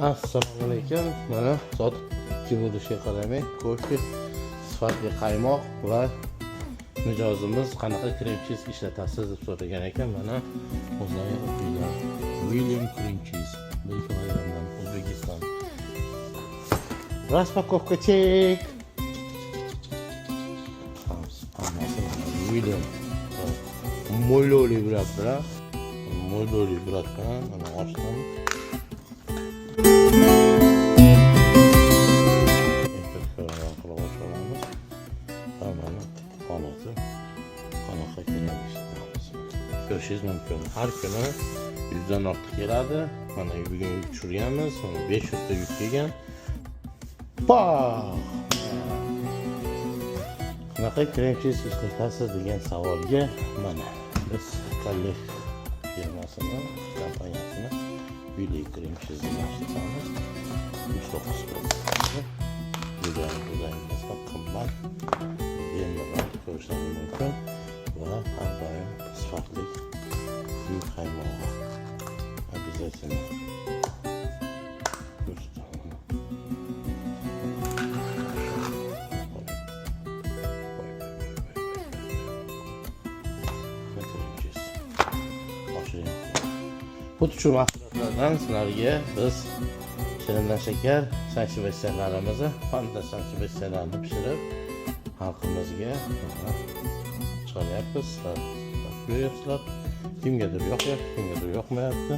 Assalomu alaykum. Mana soat 2 bo'lishiga qaramay, kofe, sifatli qaymoq va mijozimiz qanaqa крем cheese ishlatasiz deb so'ragan ekan. Mana o'zlari o'qinglar. William Cream Cheese 1 kilogrammdan, O'zbekiston. Распаковка чек. Hammasi mana William. Mo'ylovli брат bilan, mo'ylovli брат bilan mana ochdim. Ehtiyot qilib ochib olamiz. Va mana holati qanaqa kerak ishlatamiz. Ko'rishingiz mumkin. Har kuni 100 dan ortiq keladi. Mana bugun yuk tushirganmiz. Mana 500 ta yuk kelgan. Pah! Qanaqa крем cheese ishlatasiz degan savolga mana biz Kollef firmasini, kompaniyasini Willy крем cheese ishlatamiz. 79%. Juda juda emas, qimmat. Bemalol ko'rishingiz mumkin va har doim sifatli uy qaymog'i обязательно. Ko'rsataman. Voy, voy, voy, voy. Крем cheese. Oshiring. Xuddi shu mahsulotlardan sizlarga biz shirindan shakar sanchibachalarimizni, fanta sanchibachalarni pishirib, xalqimizga mana chiqaryapmiz. Sizlar ko'ryapsizlar. Kimgadir yoqyapti, kimgadir yoqmayapti.